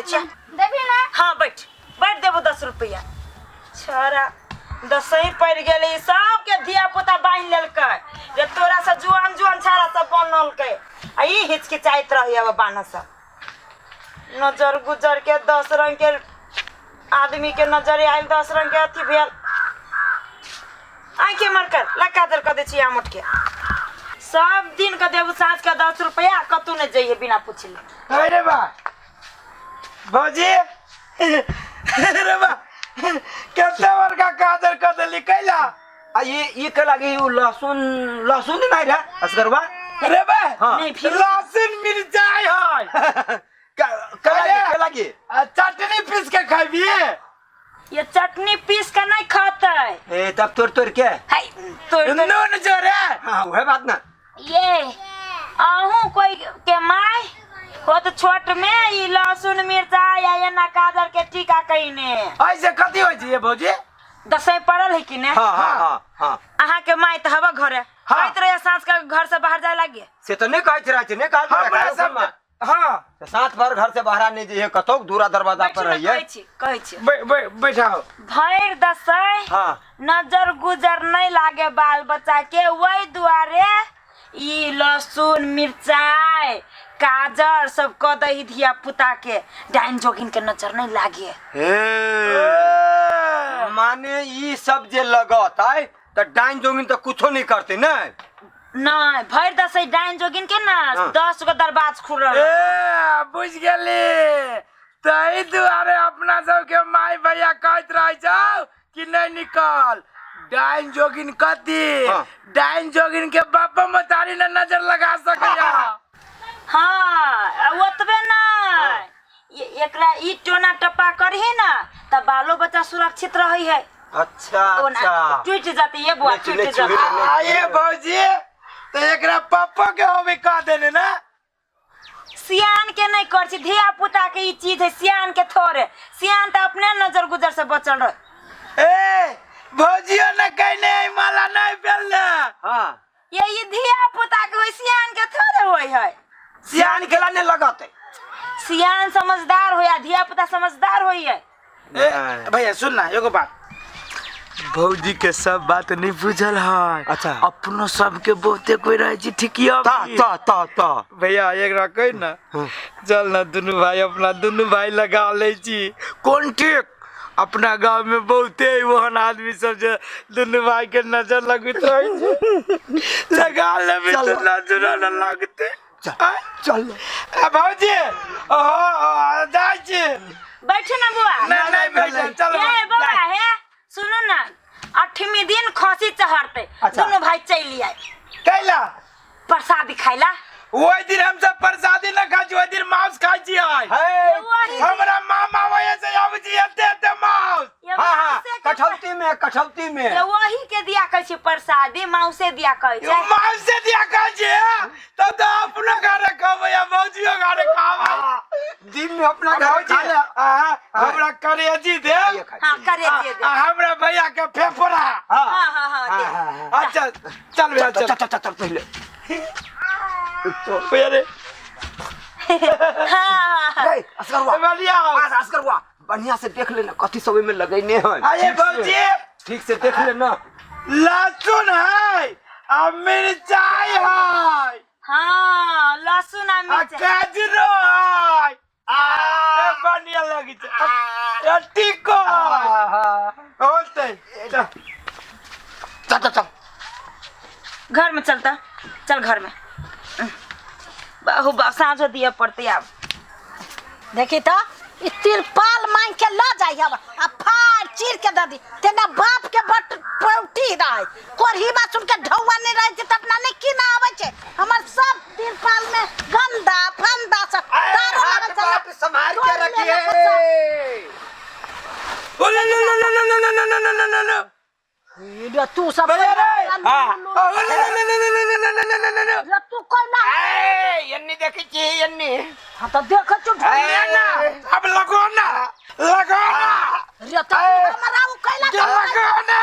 छियै। देबही ना? हाँ, बैठ बैठ, देबो 10 रुपया। छोरा दसही पड़ि गेलै, सबके धिया पुता बान्हि लेलकै जे तोरा से जुआन जुआन छाड़ा सब बनलकै आ ई हिचकिचाइत रही। अब बान्ह सब नजर गुजर के 10 रंग के आदमी के नजर आयल, 10 रंग के अथी भेल। आँखि मरकर लगा कर दै छी आमोट के। सब दिन के देबू साँझ के 10 रुपया, कतहु नहि जइहे बिना पुछले। अरे बा भौजी, अरे बा, कते बड़का काजर कर देली, कैला? आ ये ये के लागी उ लहसुन, लहसुन नहीं रे असगरवा। अरे बा। हाँ। नहीं, फिर लहसुन मिर्चाई है। के लागी, के लागी? आ, चटनी पीस के खाबी। ये चटनी पीस के नहीं खाते। ए, तब तोड़ तोड़ के हाय तो नून जोरे। हाँ, वह बात ना। ये अहूँ कोई के माय होत छोट में ई लहसुन मिर्चाई या एना काजर के टीका कहीने। ऐसे कथी होइ छै ये भौजी? दसैं पड़ल है कि ने? हाँ। अहाँ के माय तऽ हवा घरे कहैत रहे साँझ के घर से बाहर जाय लागे। से तो नहीं कहैत रहे छै, नहीं कहैत रहे। हमरा सब, हाँ। सात बार घर से बाहर नहीं जइहे, कतौ दूरा दरवाजा बैठू पर ने, रहिए। कहै छी, कहै छी। बैठाओ। भरि दसैं नजर गुजर नहीं लागे बाल बच्चा के, वही दुआरे ई लहसुन मिर्चाई काजर सब कऽ दही धिया पुता के, डाइन जोगिन के नजर नहीं लागे। हे, माने ई सब जे लगत है त डाइन जोगिन त कुछो नहीं करते ने? नहीं, भरि दसैं डाइन जोगिन के ना 10 गो दरवाज खुलल। ए, बुझ गेली। तही दुआरे अपना सबके माय भैया कहैत रहे छौ कि नहीं निकल, डाइन जोगिन कथी। डाइन जोगिन के बाप मतारी ने नजर लगा सकैया। हाँ, आ ओतबे नहीं, एकरा ई टोना टप्पा करही ना त बालो बच्चा सुरक्षित रही है। ओना टूट जाते ये बुआ, नहीं, टूट नहीं, जाते। नहीं। आये भौजी, तो एकरा पप्पा के हम भी कह देने ना। सियान के नहीं कर छी, धिया पुता के ई चीज है, सियान के थोड़े। सियान त अपने नजर गुजर से बचल रहे। ए भौजियो ने कहने आई माला नहीं पेलने। ये ई धिया पुता के होय, सियान के थोड़े होय है। सियान के ला नहीं लगत। सियान समझदार होय आ धिया पुता समझदार होय है। ए भैया, सुन ना एगो बात, भौजी के सब बात नहीं बुझल है। अपनो सबके बहुते कोई रहे छी ठिकिया। ता ता ता ता। भैया, एकरा कहि ना, चल ना दुनू भाई, अपना दुनू भाई लगा लै छी कॉन्टेक्ट। अपना गांव में बहुते ओहन आदमी सब जे दुनू भाई के नजर लगैत रहे छै, लगा लेबै तऽ नजरो न लगतै। चल चल। आ भौजी, ओहो जाइ छी। बैठू ना बुआ। नहीं नहीं, बैठे चल। ए बौआ, हे सुनू ना, अठमी दिन खसी चढ़ते। दुनू भाई चलि आए। कैला? प्रसाद खाइला। ओहि दिन हम सब प्रसादी न खाइ छी, ओहि दिन मांस खाइ छी। हे। वही। हमरा मामा वजह से आबै छी एते एते मांस। ये हाँ। माउसे के कठौती में, कठौती में। ये वही के दिया कहै छै प्रसादी, माउसे दिया कहै छै। मांस से दिया खाइ छी, तब तो अपना घरे खाबै आ भौजियो घरे खाबै। दिन में अपना घर भौजी, खा ले। हमरा करेजी दे। हाँ, करे दे दे। आ हमरा भैया के फेफड़ा। हाँ, दे। अच्छा, चल भैया, चल। चल चल चल, पहले। भैया रे। हाँ। रे असगरवा। बढ़िया। आज असगरवा बढ़िया से देख लेना, कथी सब में लगैने है। अरे ठीक से- भौजी। ठीक से देख लेना। लहसुन है आ मिर्चाई है। हाँ, लहसुन आ आ मिर्च। गाजरो है। आ बढ़िया लगी छै। आ टिको है। होतै, चल। चल चल चल। घर में चलता, चल घर में। बाहु बा, साँझो दिया पड़ते आब। देखी तो ई तिरपाल मांग के ल जाइ अब आ फाड़ चीर के दे दी। तेना बाप के बट पौटी रहे, कोरही बा सुन के ढौआ नहीं रहे छै त अपना नहीं कीना आबै छै। हमर सब तिरपाल में गंदा फंदा सब तारो हाथ लगल छै। बाप संभाल के तोड़ रखिए। लेलक सब। ओ लो लो लो लो लो लो लो लो लो लो लो। ई रे, तू सब भैया रे। हाँ। ओ लो लो लो लो लो लो लो लो लो लो। रे, तू कोई ना। ए, एन्नी देखै छी, एन्नी। हाँ तो देखै छु। ले ना, अब लगो ना, लगो ना। रे, तो तू हमरा उ कैला? के लगो ना।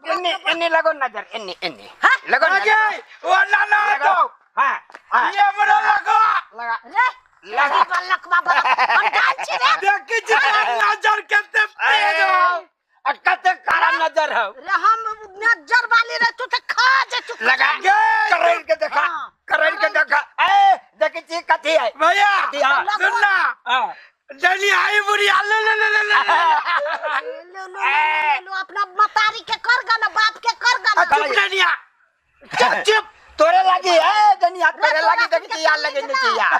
एन्नी, एन्नी लगो नजर, एन्नी, एन्नी हाँ? लगो नजर। लगे वो ना ना तो हाँ हाँ। ये हमरा लगो। लगा। रे। लगी बल्लक बाबा हम डाल छी रे। देखी छी तोहर नजर कते तेज हो। आ कते कारा नजर हौ। रे हम नजर वाली रे, तू तो खा जे तू। लगा गे। करैल के देखा। हाँ। करैल के देखा। ए देखी छी कथी है? भैया कथी है? सुन ना। हाँ। डनी आई बुढ़िया, ले ले ले ले ले। ले लो लो लो लो, अपना मतारी के कर गा ना, बाप के कर गा ना। चुप डनिया, चुप चुप। तोरे लागी ए डनिया, तोरे लागी देखी छी यार लगे नहीं छी यार।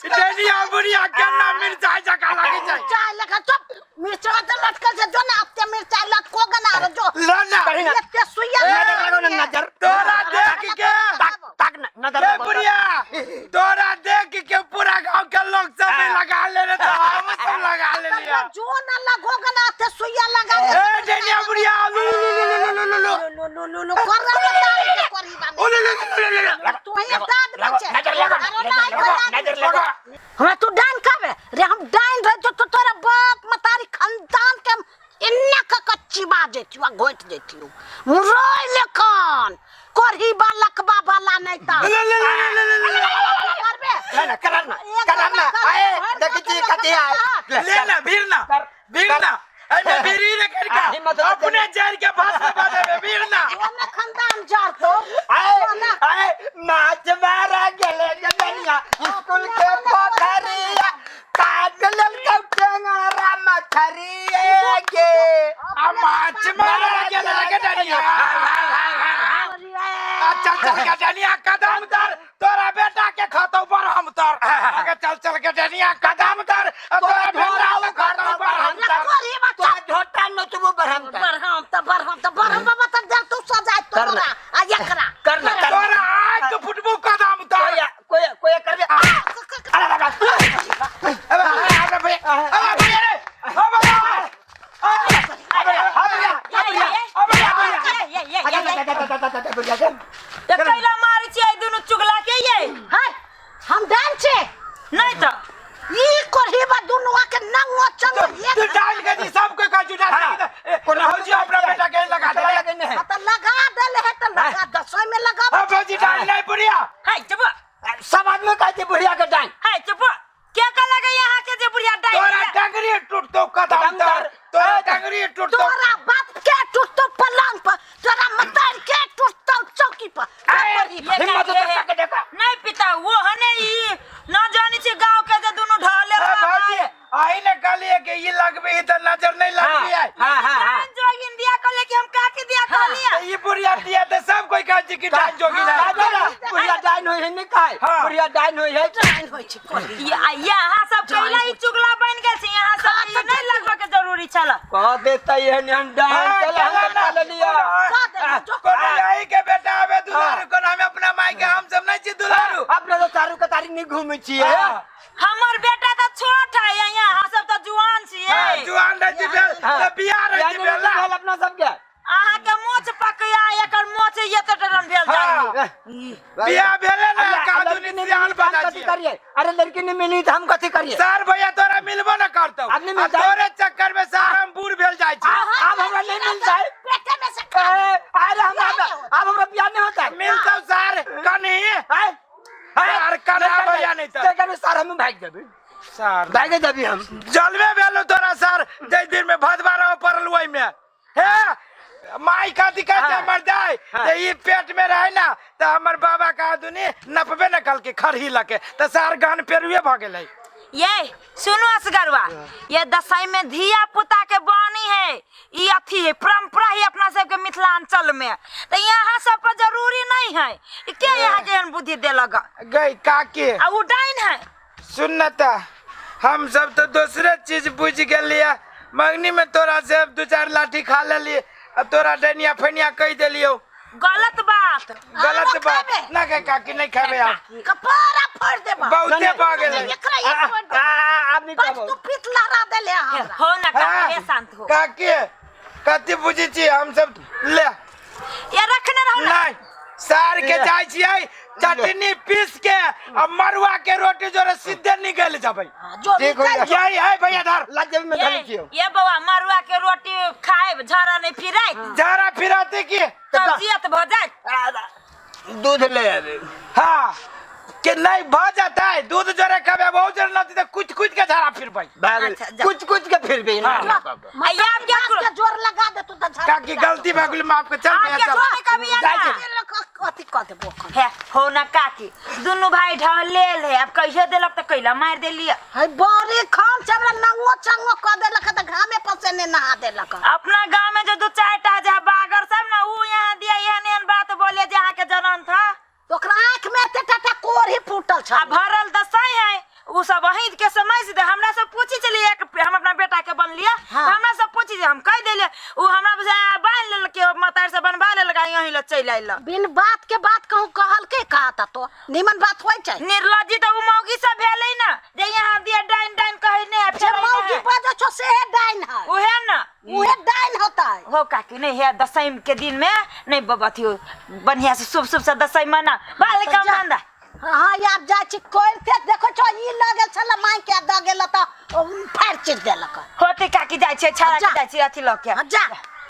डनिया बुढ़िया केना मिर्चाई जका लागे छै। मिर्चाई लगा, चुप। मिर्चाई तो लटकल छै, जो ना अत्ते मिर्चाई लटको गा ना रे जो। ल ना। कही ना। एते सुइया नजर लगो ना नजर। तोरा देख के ताक ताक ना नजर ए लगो। बुढ़िया, तोरा देख के पूरा गांव के लोग सब भी लगा ले रे, तो हम सब लगा ले लिया। जो ना लगो गा ना अत्ते सुइया लगा के। ए डनिया बुढ़िया, लु लु लु लु लु लु लु। लो लो लो लो कर रहा मतारी के करही बा। ओ लु लु लु लु लु। तू ही दाद लगो, बचे। नजर लगो, अरे नजर नहीं लगो, कोई नजर लगो। हमरा तू डाइन खाबे रे? हम डाइन रह जो तो तोरा बाप मतारी खानदान के हम इन्ना का कच्ची बा जेतियो आ गोइट जेतियो मुरई लेखन करही बा लकबा वाला नहीं ता लु लु लु लु लु लु। करबे ना ना करन ना एक करन ना। लगा ए कर, देखी छी कर, कथी है? कर। ले ना भीड़ ना कर, भीड़ कर। ना, एमे भीड़ी रे करका हिम्मत होते अपने जहर के भाषा बाजे में भीड़ ना। ओने खानदान जार तो आए ओने आए माछ मारा गेले डनिया स्कूल के पोखरिया, काट लेल टेंगरा मछरी के। आ माछ मारा गेल रे के डनिया। आ चल चल के डनिया कदम तर, तोरा बेटा के खतौ पर हम तर। आगे चल चल के डनिया कदम तर, आ तोरा बेटा के खतौ पर हम तर। करही बा तोरा झोटा नचबो बरहम तर। बरहम त बरहम त बरहम बाबा त दे तू सजाय कर ना। तोरा आ एकरा। कर ना कर। तोरा आँख के फुटबो कदम तर। कोई कोई कोई करबे। अरे बाबा। अबे अबे भैया, अबे भैया रे, अबे भैया, अबे अबे अबे भैया। ये ये ये ये अबे ये कैला मारै छियै दुनू चुगला के ये? हाय हम डाइन छे। नहीं तो ई करही बा दुनू के नंगो चंगो तू एक डाल के दी सबके का जुटा। कोनो भौजी अपना बेटा के लगा दे। आ त लगा देले है त लगा दसोई में लगा। अब भौजी डाल नहीं बुढ़िया। हाय चुप। सब आदमी कहै छै बुढ़िया के डाइन। हाय चुप, के का लगे यहाँ के जे बुढ़िया डाइन? तोरा टंगरी टूटतो कदम तर, तोरा टंगरी टूटतो। तोरा बाप के टूटतो पलंग पर, तोरा मतार के टूटतो चौकी पर। ये हिम्मत का- होता के देखा। नहीं पिता वो हने ई न जानी छी गांव के जे दुनू ढाले। ए भौजी आई ने कहलिए कि ई लगबी त नजर नहीं लगबी है। हाँ हाँ हाँ। जोगिन दिया कहले कि हम काके दिया कहलिए। त ई बुढ़िया दिया त सब कोई कहै छै कि डाइन जोगिन है। बुढ़िया डाइन होय है नहीं खाए। हाँ। बुढ़िया डाइन होय है। डाइन होय छै करही। यहाँ सब कैला ई चुगला बन गेल छै, यहाँ सब ई नहीं लगबे के जरूरी छल। कह देता एहन एहन डाइन। हाँ, चल हम चला ना। कर लिया। कह देले जो कोनो यही के बेटा आबे दुलारू, कोनो हम अपना माई के हम सब नहीं छी दुलारू। अपने तो चारू के तारी नहीं घूमै छियै। हाँ। हमर बेटा तो छोट है, यहाँ सब तो जुआन छियै। हाँ, जुआन रहै छी भेल त बियाह रहै छी बियाह भेल। नहि भेल अपना सबके। अहाँ के मोछ पकया एकर मोछ ये तो डरन भेल हाँ। जाई। बियाह भेले ना अरे, कादू लड़की नि नहीं सियान मिली तऽ हम बना कथी छियै। करियै? अरे लड़की नहीं मिली तऽ हम कथी करियै? सर भैया तोरा मिलबो न करतौ। आब नहीं आ मिलतै। तोरे चक्कर में सार हम बूढ़ भेल जाइ छी। आब हमरा नहीं मिलतै। पेटे में से खा ले। ए, अरे हमरा आब हमरा बियाह नहीं होतै। मिलतौ सार कनी। आय, सार कना भैया नहीं तऽ तऽ कनी सार हम भागि जेबै। सार भागि जेबै हम। जलमे भेलो तोरा सार जै दिन में भदवा रहो पड़ल ओहि में हे माई कथी कहै छै हमर दाय हाँ। ते ई पेट में रहे ना त हमर बाबा का आदमी नपबे न कलके खरही लके त सार गहन पेरुए भ गेलै। ये सुनो असगरवा, ये दसई में धिया पुता के बानी है, ई अथी है परंपरा है अपना सबके मिथिलांचल में, तो यहाँ सब पर जरूरी नहीं है। ई के यहाँ के एहन बुद्धि देलक? गई काकी। आ उ डाइन है। सुन न त हम सब तो दोसरे चीज बुझ गेलिए, मंगनी में तोरा से दू चार लाठी खा लेलिए आ तोरा डनिया फनिया कह देलियो। गलत बात। गलत आरो बात खेबे? ना के काकी नहीं खेबे आब। कपारा फोड़ देबा। बहुते भ गेलै। एकरा एक फोड़ देबा। आब नहीं बस कहबो। तू पीत लहरा देले हमरा। हो ना काकी, हाँ, हे शांत हो। काकी कथी बुझै छी हम सब ले। ये रखने रहो ना। नहीं सार के जाइ छियै चटनी पीस के आ मरुआ के रोटी जोरे सीधे निकल जबै। जो ठीक हो निकल गया। यही है भैया धर। लग जेबी में ये धरै छियौ। ये बौआ मरुआ के रोटी खाएब झरा नहीं फिराइत जरा फिराते की तब जियत भ जाइत। दूध ले आबे। हाँ के नहीं भ जाता है दूध जरे खाबे बहुत जरे नहीं त कुछ कुछ के झाड़ा फिर भाई भए गेल। अच्छा, जा। कुछ कुछ के फिर भी ना हाँ। ना कऽ आ आब के बाप के जोर लगा दे तू त झाड़ा काकी गलती भऽ गेल माफ के चल आब भैया के चल छोड़े कभी आना। जाइ छी। अथी कऽ देबो अखन। हे हो ना काकी दुनू भाई ढहलेल है अब कहियो देलक त कैला मार देलिए है बड़ी खान छै हमरा नंगो चंगो कऽ देलक त घामे पसेने नहा देलक अपना गांव में जो दू चार टा जे बागर सब ना ऊ यहाँ दिया एहन एहन बात बोले जे अहाँ के जनन था तो ओकरा आँख में एते टाटा कोढ़ी फूटल आ छै भरल तऽ सही है उ सब वहीं के समझ दे हमरा सब पूछी चली एक हम अपना बेटा के बन लिया हाँ। हमरा सब पूछी जे हम कह देलिए उ हमरा बुझाय बांध लेलक मतार से बनवा लेलक आ यहीं ल चलि आइल बिन बात के बात कहूँ कहल के कहा था तो निमन बात होइ छै निर्लज्जी तऽ उ मौगी सब भेलै ना जे यहाँ दिया डाइन डाइन कहै ने जे मौगी बजै छौ सेहे डाइन है उहे ना उहे डाइन होता है हो काकी नहीं है दसैं के दिन में नहीं बाबा थी बढ़िया से शुभ शुभ से दसैं मना बाल तऽ काम जा। धंधा हाँ यार जाइ छी कोइते देखो छौ ई लगल छल माइ के दऽ गेल तऽ फाड़ि चीर देलक होते काकी जाइ छै छाड़ा जा। के जाइ छै अथी लऽ के हाँ, जा।